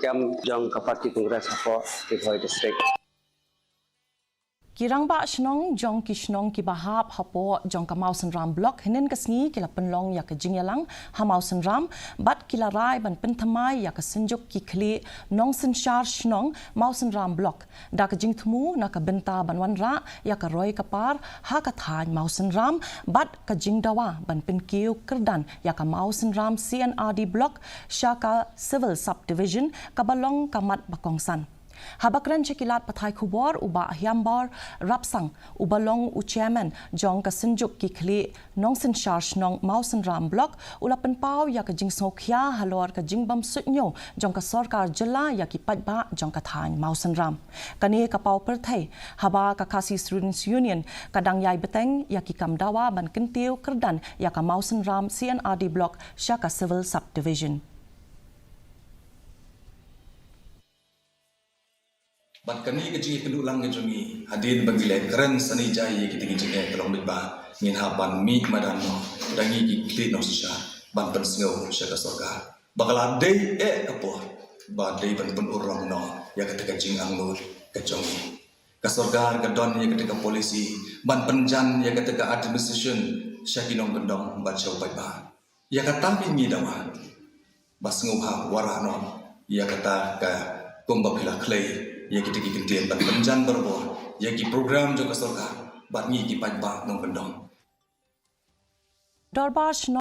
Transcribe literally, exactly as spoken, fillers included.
Kam jong ka Party Congress hapoh Ri Bhoi District. Ki rangbah shnong jong ki shnong kiba hap hapoh jong ka Mawsynram Block hynnin ka sngi ki la pynlong ïa ka jingïalang ha Mawsynram bad ki la rai ban pynthymmai ïa ka Synjuk ki khlieh nongsynshar shnong Mawsynram Block da ka jingthmu na ka bynta ban wanrah ïa ka roi ka par ha ka thaiñ Mawsynram bad ka jingdawa ban pynkiew kyrdan ïa ka Mawsynram C and R D Block sha ka Civil Subdivision kaba long ka mat ba kongsan. Haba kren sha ki lad pathai khubor u Bah Hiambor Rapsang uba long u chairman jong ka Synjuk ki khlieh nongsynshar shnong Mawsynram Block u la pynpaw ïa ka jingsngewkhia halor ka jingbym suidñiew jong ka sorkar jylla ïa ki paidbah jong ka thaiñ Mawsynram. Kane ka paw pyrthei haba ka Khasi Students Union ka dang ïai bteng ïa ki kam dawa ban kyntiew kyrdan ïa ka Mawsynram C and R D Block sha ka Civil Subdivision. Bad kane ka jingïakynduh lang ka jong ngi hadien ba ngi la kren sani jai ïa kita ki jingeh ka long beit ba ngin hap ban mih madan noh da ngi ki khlieh nongsynshar ban pynsngew sha ka sorkar ba ka la dei eh ka por ba dei ban pynurlong noh ïa kata ka jingangnud ka jong ngi. Ka sorkar ka don ïa kata ka policy ban pynjan ïa kata ka administration sha ki nongkyndong bad sha u paidbah. Ïa kata ngi dawa ba sngewbha wanrah noh ïa kata ka kumba phi la khlei ïa kita ki kyntien ban pynjan barabor ïa ki program jong ka sorkar bad ngi ki paidbah nongkyndong. Dorbar Shnong